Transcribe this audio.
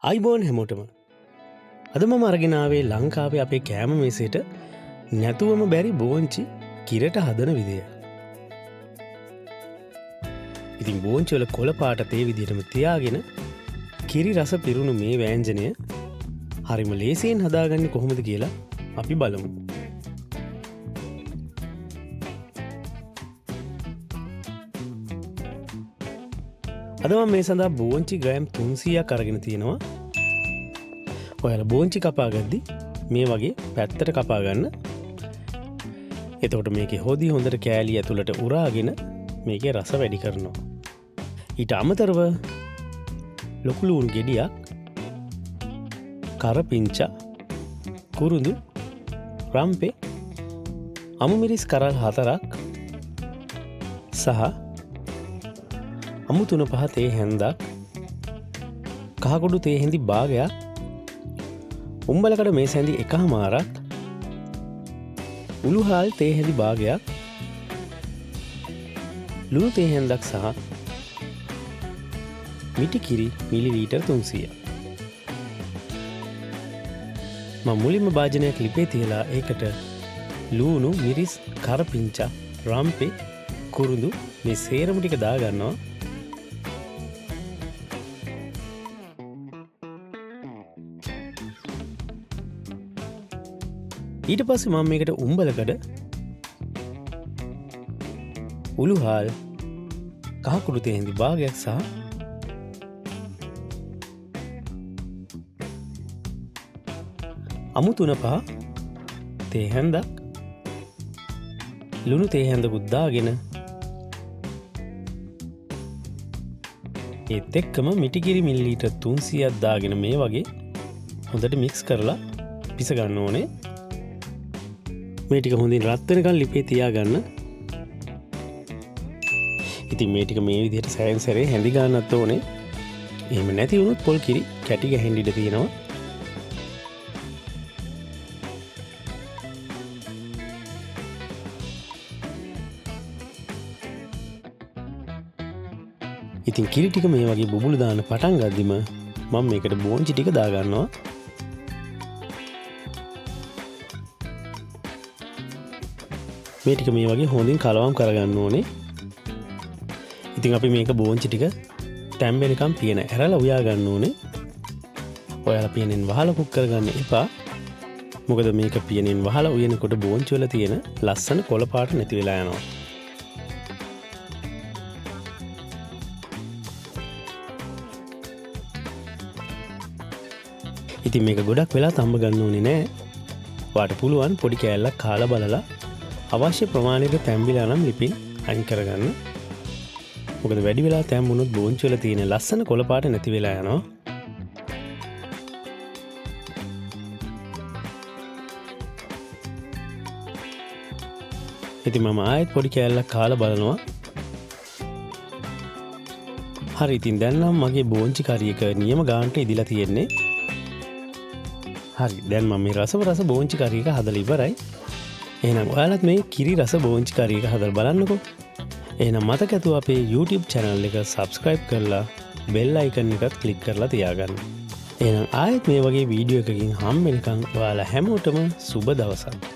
ආයුබෝවන් හැමෝටම. අද මම අරගෙන ආවේ ලංකාවේ අපේ කෑම මේසෙට නැතුවම බැරි බෝංචි කිරට හදන විදිය. ඉතින් බෝංචි වල කොළ පාට තේ විදියටම තියාගෙන කිරි රස පිරුණු මේ වෑංජනය හරිම ලේසියෙන් හදාගන්නේ කොහොමද කියලා අපි බලමු. අද මම මේ සඳහා බෝංචි ග්‍රෑම් 300ක් අරගෙන තියෙනවා. ඔයාලා බෝංචි කපා ගද්දි මේ වගේ පැත්තට කපා ගන්න. එතකොට මේකේ හොදි හොඳට කෑලි ඇතුළට උරාගෙන මේකේ රස වැඩි කරනවා. ඊට අමතරව ලොකු ලූණු ගෙඩියක්, කරපිංචා, කුරුඳු, රම්පෙ, අමු මිරිස් කරල් 4ක් සහ අමු 3-5 තේ හැන්දක්, කහකුඩු තේ හැඳි භාගයක්, උම්බලකඩ මේස හැඳි එකහමාරක්, උළුහාල් තේ හැඳි භාගයක්, ලුණු තේ හැන්දක් සහ මිටි කිරි මිලිලීටර් 300. මම මුලින්ම භාජනයක් ලිපේ තියලා ඒකට ලූණු, මිරිස්, කරපිංචා, රම්පෙ, කුරුඳු මේ සේරම ටික දාගන්නවා. ඊට පස්සේ මම මේකට උම්බලකඩ, උළුහාල්, කහකුඩු තේ හැඳි භාගයක් සහ අමු 3-5 තේ හැන්දක්, ලුණු තේ හැන්දකුත් දාගෙන ඒත් එක්කම මිටිකිරි මිලිලීටර් 300ක් දාගෙන මේ වගේ හොඳට මික්ස් කරලා පිස ගන්න ඕනේ. මේ ටික හොඳින් රත් වෙනකන් ලිපේ තියාගන්න. ඉතින් මේ ටික මේ විදිහට සෑහෙන සැරේ හැඳි ගන්නත් ඕනේ. එහෙම නැති වුණොත් පොල් කිරි කැටි ගැහෙන්න ඉඩ තියෙනවා. ඉතින් කිරි ටික මේ වගේ බුබුලු දාන්න පටන් ගද්දිම මම මේකට බෝංචි ටික දාගන්නවා. මේ ටික මේ වගේ හොඳින් කලවම් කරගන්න ඕනේ. ඉතින් අපි මේක බෝංචි ටික තැම්බෙනකම් පියන ඇරලා උයා ගන්න ඕනේ. ඔයාලා පියනෙන් වහලා කුක් කරගන්න එපා. මොකද මේක පියනෙන් වහලා උයනකොට බෝංචි වල තියෙන ලස්සන කොළ පාට නැති වෙලා යනවා. ඉතින් මේක ගොඩක් වෙලා තම්බ ගන්න ඕනේ නෑ. ඔයාට පුළුවන් පොඩි කෑල්ලක් කාලා බලලා අවශ්‍ය ප්‍රමාණයට තැම්බිලා නම් ලිපින් අයින් කරගන්න. මොකද වැඩි වෙලා තැම්බුණොත් බෝංචි වල තියෙන ලස්සන කොළ පාට නැති වෙලා යනවා. ඉතින් මම ආයෙත් පොඩි කෑල්ලක් කාලා බලනවා. හරි, ඉතින් දැන් නම් මගේ බෝංචි කරි එක නියම ගානට ඉදිලා තියෙන්නේ. හරි, දැන් මම මේ රසම රස බෝංචි කරි එක හදලා ඉවරයි. එහෙනම් ඔයාලත් මේ කිරි රස බෝංචි කරි එක හදලා බලන්නකෝ. එහෙනම් මතක ඇතුව අපේ YouTube channel එක subscribe කරලා bell icon එකත් click කරලා තියාගන්න. එහෙනම් ආයෙත් මේ වගේ වීඩියෝ එකකින් හම්බ වෙනකන් ඔයාලා හැමෝටම සුබ දවසක්.